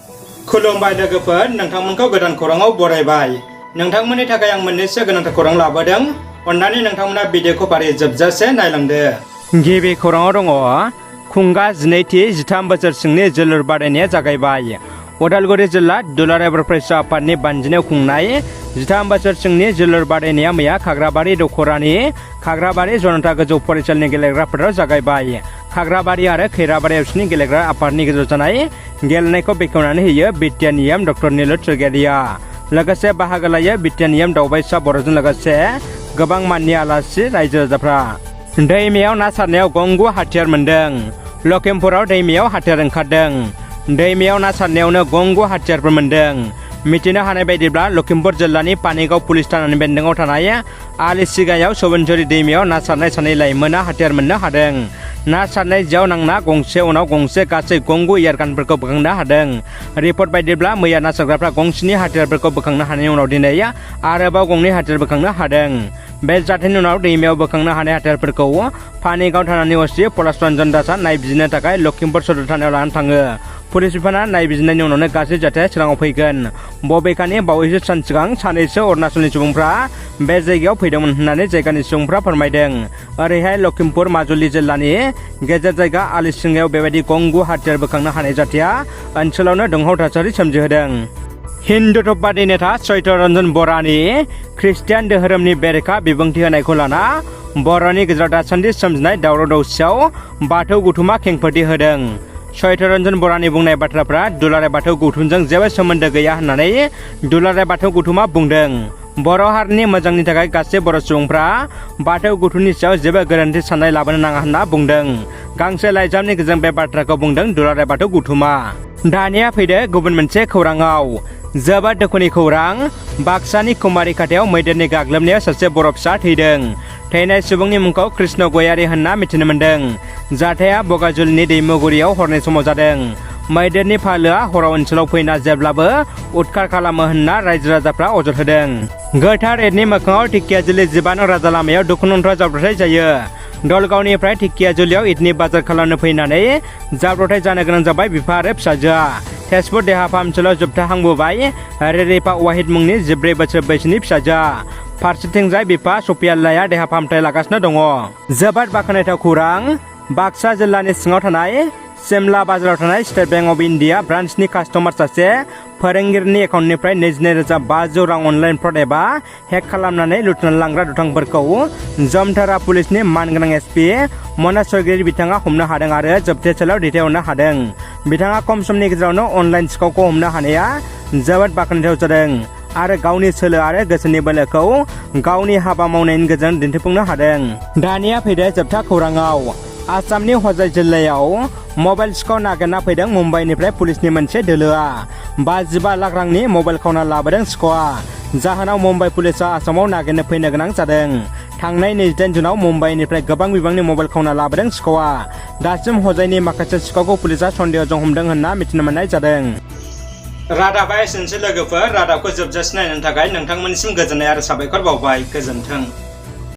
खुलुमबाय लोगोफोर, नोंथांमोनखौ गोदान खौराङाव बरायबाय। नोंथांमोननि थाखाय आं मोननैसो गोनांथार खौरां लाबोदों। अन्नानै नोंथांमोना भिडिअखौ फारि जोबजासे नायलांदो। गिबि खौराङाव दङ, खुंगा 12थि 13 बोसोर सिंनि जोलुर बादायनाया जागायबाय। उदालगुरि जिल्ला दुलाराय बर' फरायसा आफादनि बानजिनायाव खुंनाय 13 बोसोर सिंनि जोलुर बादायनाया मैया खाग्राबारि दख'रानि खाग्राबारि जनता गोजौ फरायसालिनि गेलेग्रा फोथाराव जागायबाय। खाग्राबारि आरो खैराबारि एफसिनि गेलेग्रा आफादनि गेजेराव जानाय गेलेनायखौ बेखेवनानै होयो बिटिआरनि डक्टर नीलुत सरगियारिया। लोगोसे बाहागो लायो बिटिआरनि दावबायसा बर'जों लोगोसे गोबां माननि आलासि रायजो राजाफ्रा। दैमायाव ना सारनायाव गंगु हाथियार मोनदों। लखिमपुराव दैमायाव हाथियार ओंखारदों। दैमायाव ना सारनायावनो गंगु हाथियारफोर मोनदों। मिथिनो हानाय बायदिब्ला लखिमपुर जिल्लानि पानिगाव पुलिस थानानि बेन्दोंआव थानाय आलिसिगायाव सुबुनझरि दैमायाव ना सारनाय सानै लाइमोना हाथियार मोननो हादों। ना सारनाय जेयाव नांना गंसे उनाव गंसे गासै गंगु इयारगानफोरखौ बोखांनो हादों। रिपर्ट बायदिब्ला मैया ना सारग्राफ्रा गंसेनि हाथियारफोरखौ बोखांनो हानायनि उनाव दिनै आरोबाव गंनै हाथियार बोखांनो हादों। बे जाथायनि उनाव दैमायाव बोखांनो हानाय हाथियारफोरखौ पानिगाव थानानि असि पलाश रन्जन दासआ नायबिजिरनो थाखाय लखिमपुर सदर थानायाव लानानै थाङो। पुलिस बिफाना नायबिजिरनायनि उनावनो गासै जाथाया सिगाङाव फैगोन। बबेखानि बावैसो सान सिगां सानैसो अरुणाचलनि सुबुंफ्रा बे जायगायाव फैदोंमोन होननानै जायगानि सुबुंफ्रा फोरमायदों। ओरैहाय लखिमपुर माजुलि जिल्लानि गेजेर जायगा आलिसिगायाव बेबायदि गंगु हाथियार बोखांनो हानाय जाथाया ओनसोलावनो दुंहाव थासारि सोमजिहोदों। हिन्दुत्वबादी नेता चैत्र रन्जन बरानि ख्रिस्टियान धोरोमनि बेरेखा बिबुंथि होनायखौ लाना बर'नि गेजेराव दासान्दि सोमजिनाय दावराव दावसियाव बाथौ गौथुमा खेंफोरथि होदों। चैत्र रन्जन बरानि बुंनाय बाथ्राफ्रा दुलाराय बाथौ गौथुमजों जेबो सोमोन्दो गैया होननानै दुलाराय बाथौ गौथुमा बुंदों। बर' हारिनि मोजांनि थाखाय गासै बर' सुबुंफ्रा बाथौ गौथुमनि सायाव जेबो गोरोन्थि साननाय लाबोनो नाङा होनना बुंदों। गांसे लाइजामनि गेजेरजों बे बाथ्राखौ बुंदों दुलाराय बाथौ गौथुमा। दानिया फैदो गुबुन मोनसे खौराङाव। जोबोद दुखुनि खौरां, बाक्सानि कुमारि खाथायाव मैदेरनि गाग्लोबनायाव सासे बर' फिसा थैदों। थैनाय सुबुंनि मुंखौ कृष्ण गयारि होनना मिथिनो मोन्दों। जाथाया बगाजुलिनि दैमुगुरियाव हरनि समाव जादों। मैदेरनि फालोआ हराव ओनसोलाव फैना जेब्लाबो उदखार खालामो होनना रायजो राजाफ्रा अजद होदों। गोथार एडनि मोखाङाव ढेकियाजुलि 12 राजा लामायाव दुखुनांथाव जाब्रबथाय जायो। दलगावनिफ्राय ढेकियाजुलियाव ईदनि बाजार खालामनो फैनानै जाब्रबथाय जानो गोनां जाबाय बिफा आरो फिसाजोआ। तेजपुर देहा फाहामसालियाव जोबथाहांबोबाय रेरेफा वाहिद मुंनि 14 बोसोर बैसोनि फिसाजोआ। फारसेथिंजाय बिफा सफियाल्लाया देहा फाहामथाय लागासिनो दङ। जोबोद बाख्नायथाव खौरां, बाक्सा जिल्लानि सिङाव थानाय सिमला बाजाराव थानाय स्टेट बेंक अफ इन्डिया ब्रान्चनि कास्टमार सासे फोरोंगिरिनि एकाउन्टनिफ्राय 22,500 रां अनलाइन फ्रड एबा हेक खालामनानै लुथिनानै लांग्रा दुथांफोरखौ जमथारा पुलिसनि मानगोनां एसपि मनज सरगियारि बिथाङा हमनो हादों आरो जोबथेसालियाव दैथायहरनो हादों। बिथाङा खम समनि गेजेरावनो अनलाइन सिखावखौ हमनो हानाया जोबोद बाख्नायथाव जादों आरो गावनि सोलो आरो गोसोनि बोलोखौ गावनि हाबा मावनायनि गेजेरजों दिन्थिफुंनो हादों। दानिया फैदो जोबथा खौराङाव। आसामनि हजाइ जिल्लायाव मबाइल सिखाव नागिरना फैदों मुम्बाइनिफ्राय पुलिसनि मोनसे दोलोआ। 55 लाख रांनि मबाइल खावना लाबोदों सिखावआ। जाहोनाव मुम्बाइ पुलिसआ आसामाव नागिरनो फैनो गोनां जादों। थांनाय 28 जुनाव मुम्बाइनिफ्राय गोबां बिबांनि मबाइल खावना लाबोदों सिखावआ। दासिम हजाइनि माखासे सिखावखौ पुलिसआ सन्देहजों हमदों होनना मिथिनो मोननाय जादों। रादाबा एसेनोसै लोगोफोर। रादाबखौ जोबजासे नायनो थाखाय नोंथांमोननिसिम गोजोननाय आरो साबायखर बावबाय। गोजोन्थों।